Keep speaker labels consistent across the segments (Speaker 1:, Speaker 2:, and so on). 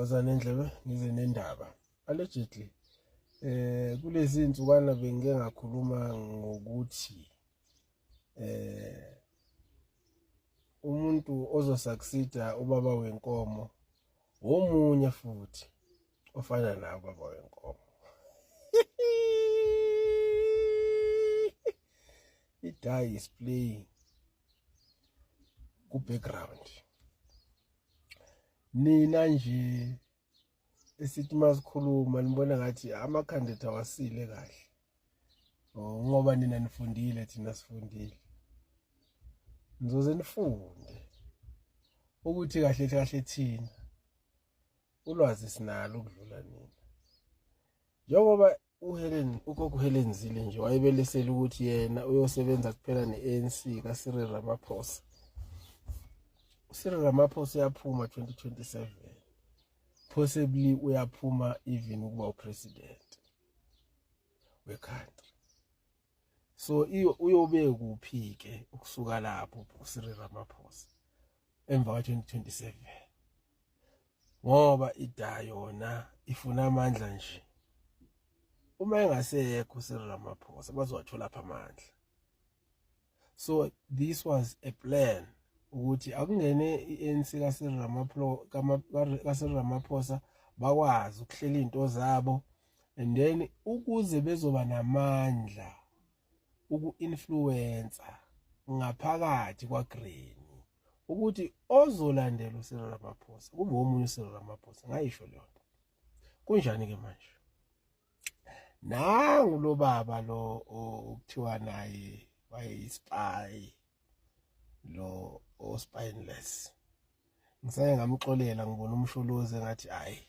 Speaker 1: Woza nendlebe ngize nendaba. Allegedly kulezi insukwana bengike ngakhuluma ngokuthi umuntu ozosucceeda ubaba wenkomo womunye futhi ofana nawe ubaba wenkomo. I-die is playing ku-background. Nina nje esithi masikhuluma nibona ngathi amakhanda ethu awasile kahle. Oh, ngoba nina nifundile thina sifundile. Nizoze nifunde ukuthi kahle kahle thina ulwazi sinalo ukudlula nina. Njengoba uHelen ugogo uHelen Zille nje wayebelesela ukuthi yena uyosebenza kuphela ne-ANC kaCyril Ramaphosa. uCyril Ramaphosa uyaphuma 2027 possibly uyaphuma even ukuba upresident we-country. So uyobe kuphi ke ukusuka lapho uCyril Ramaphosa emva ka-2027 ngoba ida yona ifuna amandla nje uma engasekho uCyril Ramaphosa bazowathola pha amandla. So this was a plan ukuthi akungene i-ANC kaCyril Ramaphosa Ramaphosa bakwazi ukuhlela izinto zabo and then ukuze bezoba namandla uku-influencer ngaphakathi kwaGreen ukuthi ozolandela uCyril Ramaphosa kube omunye uCyril Ramaphosa. Ngayisho leyo nto. Kunjani ke manje? Nangu lo baba lo okuthiwa naye wayeyispy lo ospineless. Ngisake ngamxolela ngibona umsholozi engathi hayi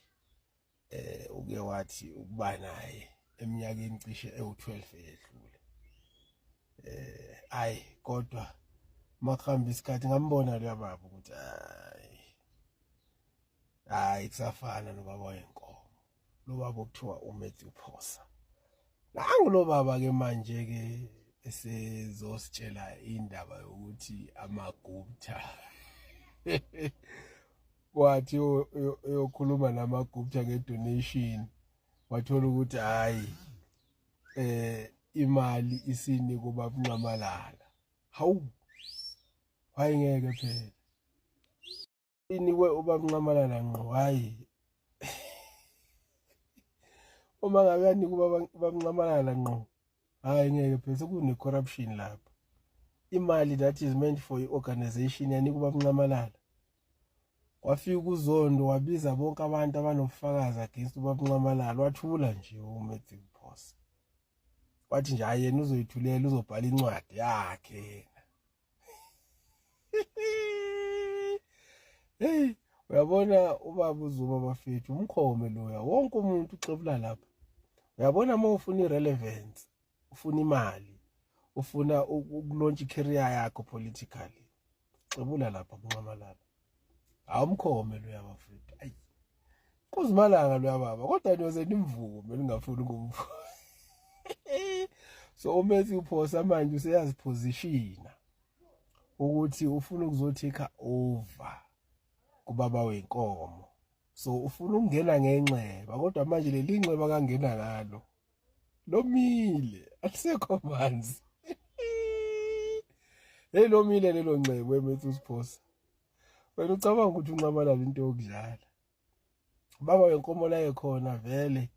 Speaker 1: uke wathi ukuba naye eminyakeni cishe ewu-12 eyedlule. Ayi kodwa makuhamba isikhathi ngambona loya baba ukuthi hayi hayi kusafana nobaba wenkomo lo baba okuthiwa uMatthew Phosa. Nangu lo baba ke manje ke esezositshela indaba yokuthi amaGupta kwathi eyokhuluma namaGupta ngedonation wathola ukuthi hayi imali isini kuba bunxamalala. Hawu, wayengeke phela inikwe ubaba Nxamalala ngqo. Hayi, uma ngabe yanika ubaba Nxamalala ngqo, hayi ngeke phela sekune corruption lapho. Imali that is meant for i-organization yanika ubaba Nxamalala. Kwafika uZondo wabiza bonke abantu abanobufakazi against ubaba Nxamalala, wathula nje uMatthew Phosa. Wathi nje hayi yena uzoyithulela, uzobhala incwadi yakhe yena. Hey, uyabona ubaba uZuma bafethu umkhome loya, wonke umuntu uxebula lapha. Uyabona uma ufuna irelevance, ufuna imali, ufuna ukulaunch icareer yakho politically, xebula lapha kuNxamalala. Awumkhome loya bafethu. Ayi. Kuzimalanga loya baba, kodwa niyoze nimvume ningafuni ukumvuma. So uMatthew Phosa manje useyazipositiona ukuthi ufuna ukuzothika over kubaba wenkomo. So ufuna ukungena ngenxeba, kodwa manje leli nxeba kangena ngalo lomile, alisekho manzi. Hey, lomile lelo nxeba weMatthew Phosa. Wena ucabanga ukuthi unxamalala into yokudlala. Baba wenkomo la ekhona vele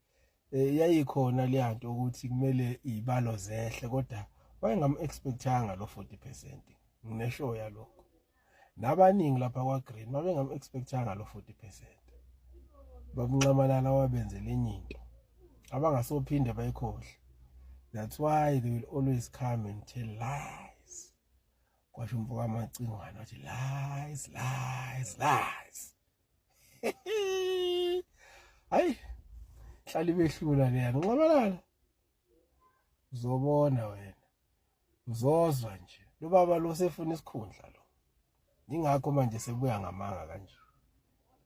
Speaker 1: yayikhona leyanto ukuthi kumele izibalo zehle, kodwa wayengam expectanga lo 40%. Ngineshow yalokho. Nabaningi lapha kwa Green babengam expectanga lo 40%. Babunxamalala wabenzela enye into abangasophinde bayikhohle. That's why they will always come and tell lies. Kwasho umfo kaMacingwane wathi lies, lies, lies. Hayi, hlala ibehlula leya Nxamalala. Uzobona wena, uzozwa nje lo baba lo sefuna isikhundla lo. Ingakho manje sebuya ngamanga kanje.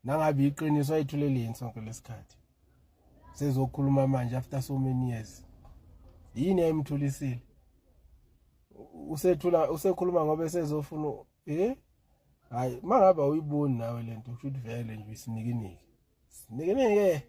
Speaker 1: Nangabe iqiniso ayithuleleni sonke lesikhathi, sezokhuluma manje after so many years. Yini ayimthulisile? Usethula usekhuluma ngoba esezofuna hayi mangabe awuyiboni nawe lento, kusho ukuthi vele nje isinikiniki. Sinikenike.